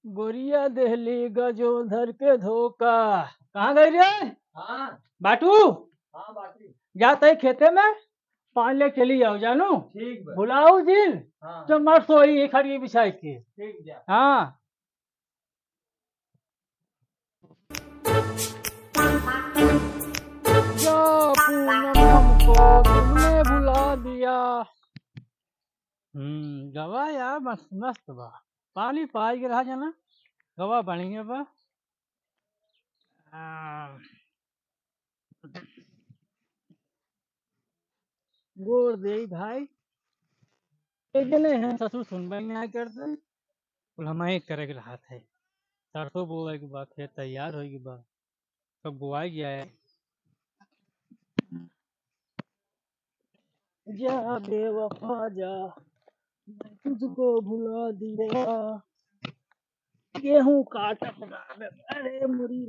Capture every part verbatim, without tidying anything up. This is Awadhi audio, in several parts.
गोरिया देहली गजोधर के धोखा। कहाँ गई रे? हाँ। बाटू? हाँ, बाटी। जात है खेते में, पानी ले चली आओ जानू। ठीक बा। भुलाऊ जिन, हाँ। तो मर सोई खड़ी बिछाई के। ठीक जा। हाँ। जा पूनम हमको तुमने भुला दिया। हम्म, गवा यार मस्त, मस्त बा। पानी पाई के रहा जाना, गवा बढ़िया बा। आ, गोड़ देई भाई। एक जने हैं ससुर सुनबे नहीं करते। कुल हमारे करे के रहत है। सरसों बोवे के बा, खेत तैयार होई के बा। सब बोआई गया है। जा बेवफा जा, मैं तुझको भुला दिया। गेहूं काटत रहा, अरे मुरी।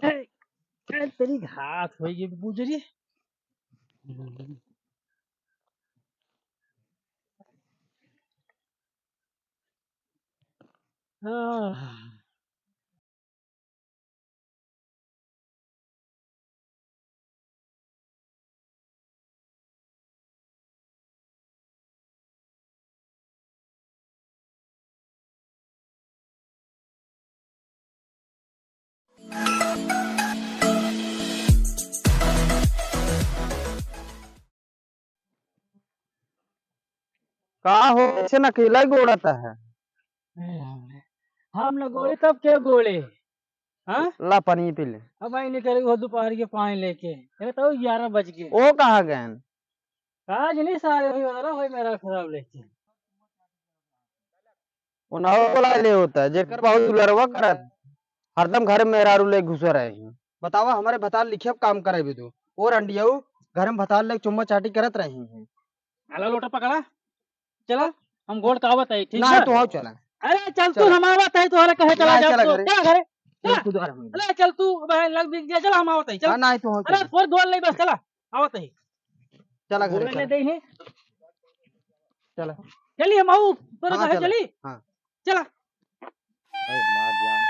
ए, ए, तेरी घात होई गे बुजरी। आह। का हो, ऐसे न अकेला ही गोड़त है? हम न गोड़े तब के गोड़े? हाँ? ला पानी पी ले। अब आई निकल वो दोपहर के पानी लेके। ये तो ग्यारह बज गए। वो कहाँ गए? आज नहीं सारे हुई वाला होई मेरा खराब लेके। उन्हें बुला ले होता है, जेकर बहुत दुलरवा करत, हरदम घर में मेहरारू ले घुसे रहे हैं। बतावा, हमारे भतार लिखे काम करे भी दो। और अंडियाऊ घर में भतार ले चुम्मा चाटी करत रही हैं। आला लोटा पकड़ा, चला, हम गोड़ का आवत है, ठीक ना, है? तू आओ चला। अरे चल तू, चला। हम आवत है, तोहरा कहे चला ना, जा चला तू। घरे। चला घरे, चला। तू घर में। अरे चल तू, अब लग बिक जा, चला हम आवत है, चल। हाँ, ना, तू आओ अरे चला। फोर द्वार ले बस, चला, आवत है। चला घरे, बोले चला। दे ही। चला। चली हम आऊ, तोरा हाँ, कहे चला। चली? हाँ। चला। अरे हमार जान,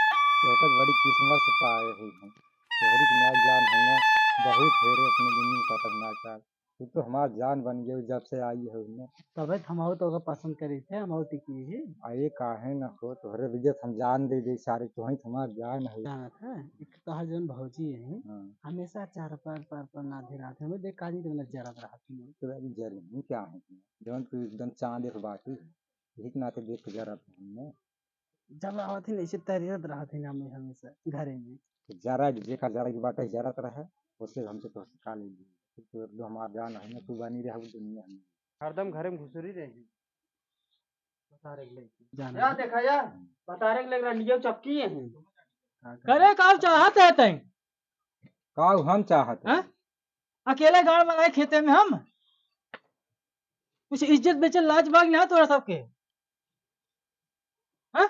तोहका बड़ी किस्मत से पाए हुई हम। तोहरी के ना जान हमने बहुत फेरे अपने जिंदगी में पकड़ना चाह। तू तो हमार जान बन गई जब से आई है हमने। तबे तो हम आऊ तोहका पसंद करी थे, हम आऊ टिकी ही। अरे काहे ना हो, तोहरे वजह से हम जान दे दे सारे, तोही तो हमार जान है। जानत है, एक तोहार जौन भौजी है, हाँ। हमेशा चार पार, पार, पार ना धे रहत है, हमें देख काजी तो जरत रहत है। तो अभी जरी नहीं क्या है, जौन तू एकदम चांद एक बाटी है। यही के नाते देख के जरा हमने। जब आवत ही ऐसे तैरत रहत ही ना, हमें हमेशा घरे में। तो जरा जेका जरा की बात है, जरत रहे, उससे हमसे तो सिखा ले। तू तो एकदम हमार जान है ना, तू बनी रहे दुनिया में। हरदम घरे में घुसरी रही। बता रहे ले। जाना या है। देखा या, बता रहे ले रंडिया चपकी है। करे का चाहत है तैं? का हम चाहत हैं? हैं? अकेले गाड़ लगाए खेते में हम? कुछ इज्जत बेचल लाज बाग ना तोरा सबके? हैं?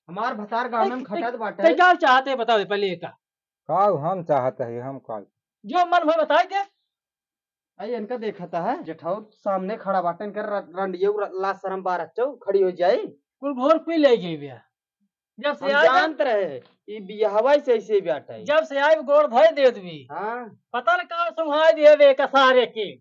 हमार भतार गाँव में ते, ते, खटत बाटे। ते का चाहत है बताओ पहले ये का? का हम चाहत है, हम का? जो मन भर बताई दे। आई इनका देखता है, जेठाऊ सामने खड़ा बाटे, इनकर र-, रंडियो र-, लाज शरम बार अच्छो, खड़ी हो जाई। कुल घोर पी ले गई बिया। जब से हम आए जानत रहे, ई बियाहवा से ऐसे बाटे। जब से आए गोड़ धोए दे देवी। हाँ। पता न का सुंघाए दिए बे का सारे के।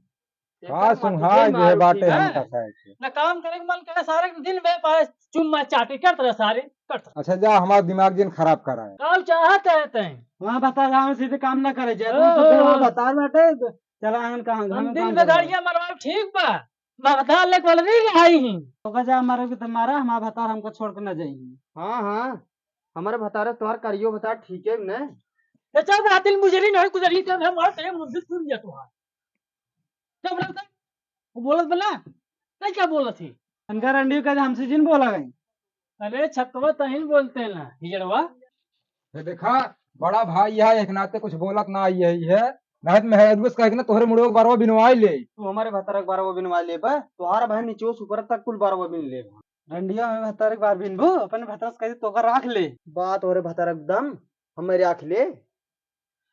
का सुंघाए दिए बाटे। हाँ। हमका सारे के। न काम करे के मन करे, सारे के दिन में पाए चुम्मा चाटी करत रहे सारे, करत रहे। अच्छा जा, हमार दिमाग जिन खराब कराए। का चाहत है तैं? वहाँ बता रहा हूँ, सीधे काम ना करे, जे ओहो। तुम सुधर वहाँ बता रहे थे, चला आंगन कहाँ, हम आंगन दिन कहाँ में बता रहे? गाड़ियाँ मरवाओ, ठीक बा। भतार लेके वाला नहीं आई ही। ओका जा मारे के तो मारा, हमार भतार हमको छोड़ के ना जाई। हाँ, हाँ, हमारे भतार तोहार करियो भतार ठीक है ने? तो चल रातिल मुजरी नहीं गुजरी तो हम और तेरे मुद्दे सुन जा तोहार। क्या बोलत है? वो बोलत बना? नहीं क्या बोलत ही? अनका रंडी का हमसे जिन बोला गई। अरे छतवा तहिन बोलते हैं ना, हिजड़वा। ये देखा, बड़ा भाई है, एक नाते कुछ बोलत ना आई है, है। नाहित में है, रुस कहे कि ना तोहरे मुड़ो के बारवा बिनवाई ले। तू हमारे भतार के बारवा बिनवाई ले बा, तोहार भाई निचोस ऊपर तक कुल बारवा बिन ले बा। रंडिया में भतार के बार बिनबो, अपन भतार से कह दे तोका राख ले। बात हो रे भतार एकदम, हमें राख ले।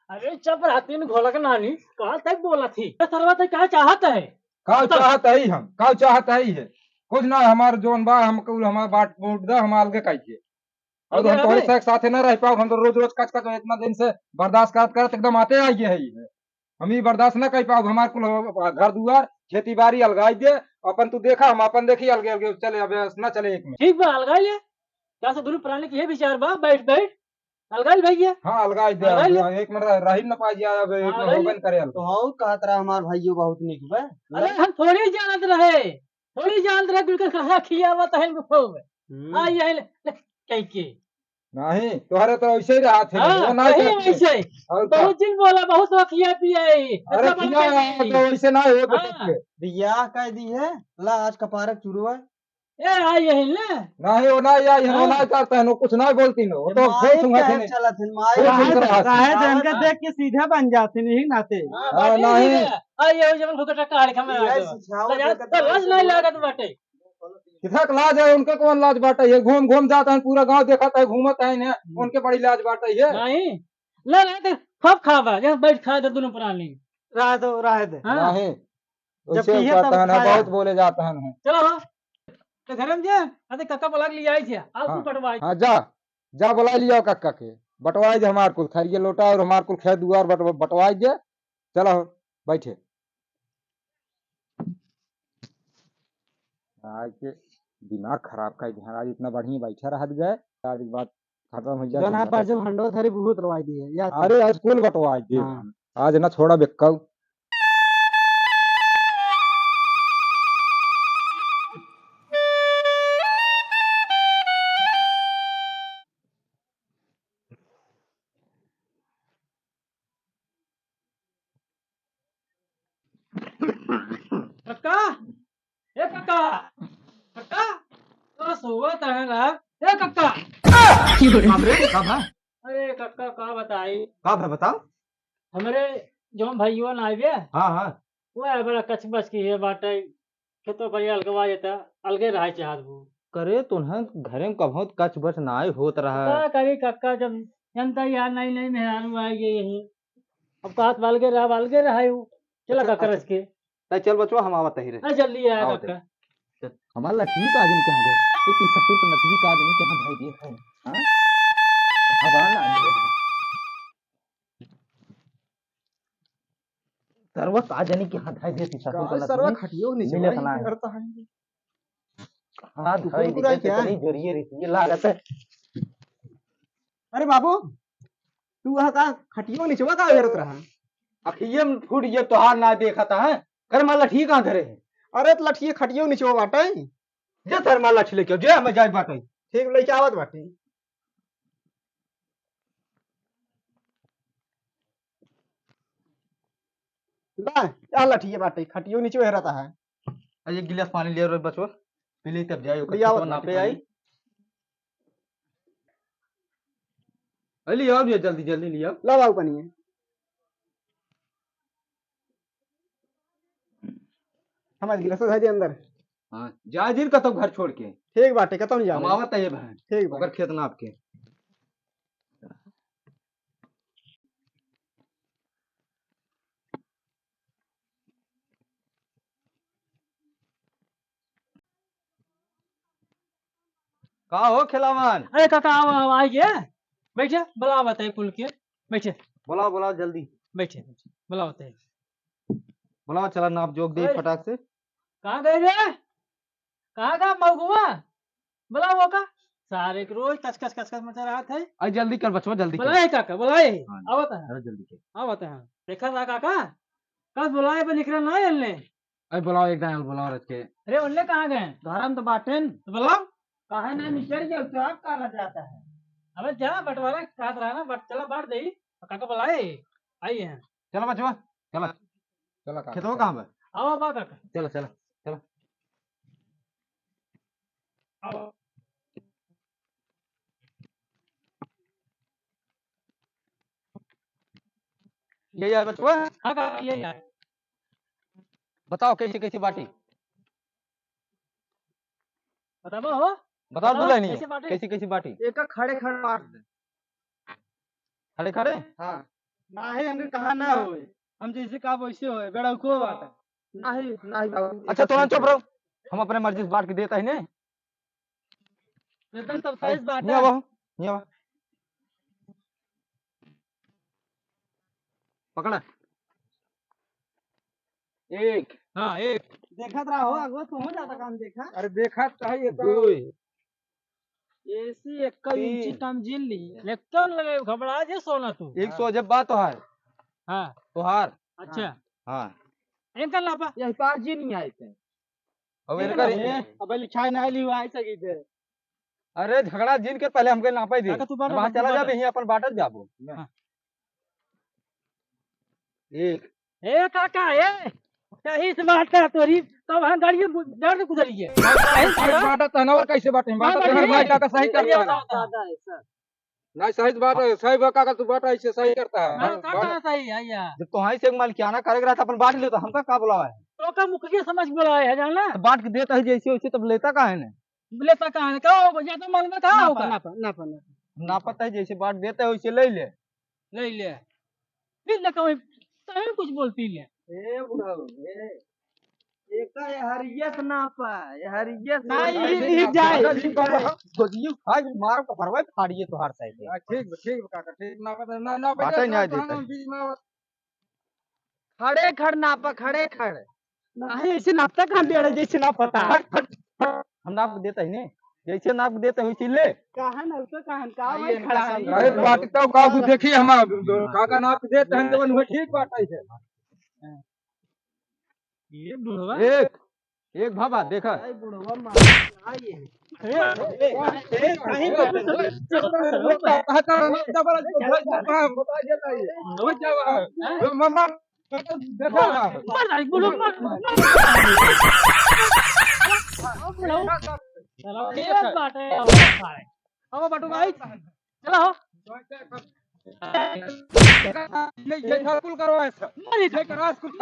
अरे चुप रह, तीन घोलक नानी, कहाँ तक बोलत ही? ए सरवा, तै का चाहत है? का बता। चाहत है हम? का चाहत है है? कुछ ना, हमार जौन बा, हम कुल हमार बाँट बूँट दा, हम अलगे कइ के। और अरे हम तोहरे अबे। साथ, साथे ना रह पाउब, हम तो रोज रोज कच कच इतना दिन से बर्दाश्त करत करत एकदम आते आइ गए है। हम ई बर्दाश्त ना कइ पाउब, हमार कुल घर दुआर, खेती बारी अलगाइ दे, अपन तू देखा, हम अपन देखी, अलगे अलगे चले, अब ना चले एक में। ठीक बा, अलगाइ ले। का से दुनू प्राणी के ये विचार बा, बैठ बैठ। अलगाइ ले भइया। हाँ, अलगाइ दे, अलगाइ ले। एक मिनट रह, रही ना पाइ जाए, अब एक हाँ, में अलगाइ होबे ले। न करे अलग। तो हऊ कहत रहा हमार भाइयों बहुत निक बा। अरे हम थोड़ी जानत रहे, थोड़ी जानत रहे, बिल्कुल कहाँ खियावत है इनको खूब। हम्म। हाँ, ये ले, ले, कह के। नहीं, तोहरे तो ऐसे ही रहा थे, हाँ, वो ना वही करते। वैसे। और का? बहुत दिन बोला, बहुत वखिया पिया है, अरे इतना बड़ा खिया नहीं। तो वैसे ना हो तो हाँ। सबके। बियाह कह दी है, ला आज कपारक चुरवा। ए, आई यही ले। नहीं, वो ना आई, आई, वो हाँ। ना करता है, वो कुछ ना बोलती नो, वो ये तो माइक खुश हुआ कहे थे नहीं। चलत है, माइक खुश रहे हुआ तो, थे। रहे तो इनके हाँ। देख के सीधा बन जाते नहीं नाते। हाँ, हाँ, बाटे नहीं। नहीं है। आई ये जब भुगटा काढ़ के हमें ये आ गया। सिखाओ तो यार, तो लाज नहीं लागत बाटे। किधर लाज है, उनके कौन लाज बाटे? ये घूम घूम जाता है, पूरा गांव देखता है, घूमत है इन्हें, हम्म। उनके बड़ी लाज बाटे ये। नहीं, ले रहे थे, खूब खावा, यहाँ बैठ खा दे दोनों प्राणी। रह दो, रह दे। हाँ। नहीं, जब वैसे किए तब कहता है ना, खाया। बहुत बोले जाता है ना। चलो, हाँ। तो घर में जा, अरे काका बुला के ले आई थे, आप हाँ। बंटवाई। हाँ, जा, जा बुला लिया काका के, बंटवाई दे हमार कुल थरिया लोटा और हमार कुल खेत दुआर बंट-, बंटवाई दे। चलो, बैठे। आज के दिमाग खराब कर दिया, आज इतना बढ़िया बैठा रह गए, आज बात खत्म हो जाए, जौन है तुम पास जो भंडो थरी बहुत रवाई दी है, याद है। अरे, आज कुल बंटवाई दे। हाँ। आज ना छोड़ा बेक्कऊ। कक्का, ए कक्का, कक्का, तो सोवत है ना? ए कक्का। बाप रे, का भा? अरे कक्का, का बताई? का भा, बताओ। हमरे जौन भइयो ना आइबे, हाँ, हाँ। वो है बड़ा कचबच की है बाटे, खेतों पर अलगवा जाता, अलगे रहे चाहत वो। करे तो ना, घरे में कभौत कचबच नाय होत रहा। का करी कक्का, जब जनता यार नई नई मेहरारू आई गई यही, अब कहत अलगे रहा, अलगे रहा हूँ। चला अच्छा, कक्का अच्छा। रच के। तै चल बचवा, हम आवत ही रे। अरे जल्दी आया आवत कक्का। ही। हमार लठिया का दिन कहाँ गए? ये तीन सौ रुपये लठिया का दिन कहाँ धर दिए थे? हाँ? हवा ना आने दे। सरवा का जानी कहाँ धर दिए तीन सौ रुपये का लठिया? सरवा खटियो नीचे मिले भाई, अपना। करता है। हाँ, टुकुर भाई, टुकुर है दिक्कत क्या? नहीं, जरिए रही, ये लागत है। अरे बाबू, तू वहाँ का खटियो निचवा का हेरत रहा? अखिए में फूट ये तोहार ना देखत है। कर मार लठिए कहाँ धरे है? अरे तो लठिए खटियो निचवा बाटे। जे धर मार लठी लेके आओ, जे हमें जाए बाटे। ठीक लेके आवत बाटे। ला, आ लठिए बाटे, खटियो निचवा हेरत है। आ, एक गिलास पानी ले रे बचवा, पी ले तब जाए, ओकर लिया पेटवा आवत नापे बाटे आई। पानी। अरे लियाओ भैया, जल्दी, जल्दी लियाओ। लाओ, लाओ पानी है। हमारे गिलास धर दे अंदर। हाँ, जा जिन कतौ घर छोड़ के। ठीक बाटे, कतौ नहीं हम जावे। आवत है ये बहन। ठीक बा। ओकर खेत नाप के। का हो खेलावन? अरे काका, आओ, आओ, आइए। बैठे, बुलावत है कुल के। बैठे। बुलाओ, बुलाओ जल्दी। बैठे, बैठे, बुलावत है। बुलाओ, चला नाप जोख दे अरे, फटाक से। कहाँ गए रे? कहाँ गया मौगुआ? बुलाओ का। सारे के रोज कच कच कच कच मचा रहा था। अरे जल्दी कर बचवा, जल्दी कर। बुलाए काका, बुलाए। हाँ, आवत है। अरे जल्दी कर। आवत है। देखा था काका, कब बुलाए पे निकला ना एलने। अरे बुलाओ एक दाएं, बुलाओ रच के। अरे उनने कहाँ गए? घर में तो बाटेन। तो बुलाओ। काहे ना निकल गया, तो आप कहाँ जाता है? अबे जा बंटवारा के साथ रहा ना, बट चला बांट दे। काका बुलाए, आई है। चला बचवा, चला। चला काका, खेतवा चला। कहाँ बा? आओ बा काका। चला, चला, चला। आओ। ये यार बचवा। हाँ काका, ये यार। बताओ कैसे कैसे बाटी? बताबो हो? बताओ बताओ, दुल्हनिया, कैसे बाटी? कैसे कैसे बाटी? एक खड़े खड़े बांट दे। खड़े खड़े? हाँ। नाही, हमके कहा ना होए। हम जैसे कहा वैसे होए, बेड़ा को बात है। नाही, नाही बाबू। अच्छा, तोहन चुप रहो। हम अपने मर्जी से बांट के देता ही नहीं। एकदम सब सही बात है। नहीं आवा, नहीं आवा। पकड़ा। एक। हाँ, एक। देखत रहो, अगो तुम ज्यादा काम देखा। अरे देखा तो है ये तो। दुई। एसी एक तीन। इंची कम जिन ली। लेकिन लगे घबरा जे सोना तू। एक सौ जब बात तोहार। हाँ। तोहार। अच्छा। हाँ। इनका लापा। यही पार जिन नहीं आए थे। अब इनका इनका लापा। अब लिखाई ना ली हुआ ऐसा की थे। अरे झगड़ा जिन के पहले हमके नापे दे। काका, तू बांट, वहाँ तू चला बांट। जाबे, यहीं अपन बांटत जाबो। हाँ। एक। ए काका, ए, सही से बात है तोरी, तब हम गाड़ी में दर्द गुजरिए। सही से बांटत है ना, और कैसे बांटे? बांटत है, भाई काका सही करता है। दादा है सर। नहीं, सही बात है, सही बात काका, तू बात ऐसे सही करता है। हाँ, काका सही है यार। जब तोहाई से एक मालिकाना करे के रहता, अपन बांट लेता, हमका का बुलावा है? तो का मुखिया समझ बुलावा है, जाना? तो बांट के देता है जैसे वैसे, तब लेता का है ने? लेता का है? का हो, ज्यादा मालूम है का नापा, होगा? नापा, नापा, नापा। नापता है, जैसे बांट देता है वैसे ले ले। ले ले। फिर ले कहूँ, तभी कुछ बोलती ले। ए बुढ़ऊ, ए, एका ए हरिया से नापा, ए हरिया से ना, नापा। ई, ई जाए। अरे, ई जाए। गोदियो खाए, मार को भरवाए, फाड़िए तोहार साइकिल। हाँ, ठीक बा, ठीक बा, काका, ठीक, नापा, ना, ना, बाटे न्याय देता है। बीच में खड़े खड़ नापा, खड़े खड़। नहीं, ऐसे नापता कहाँ बेड़ा, जैसे नापता। हम नाप देता ही नहीं, जैसे नाप देता है वैसे ले। कहाँ न, तो कहाँ न, का आइए, भाई खड़ा है? अरे, बाकी तो का कुछ देखिए, हम काका नाप देते हैं, तो वो ठीक बात है। ये बुढ़वा। एक, एक भाभा, देखा। आई बुढ़वा मार, आई ये। ए, ए, ए, कहीं पे मम्मा, देखा। मार डाली, बुढ़वा, मार, मार। चलो, एक बात है, अब खाए। अब बटू भाई, चलो। नहीं, ये ठाकुर करवाए था। मार ये ठाकुर। आज कुछ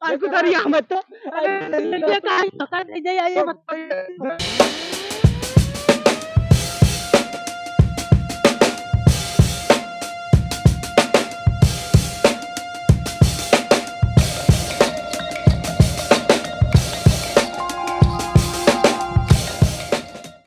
आज कुछ करिए मत तो। अरे, ये कहाँ है? पकड़ ले जाइए, ये मत।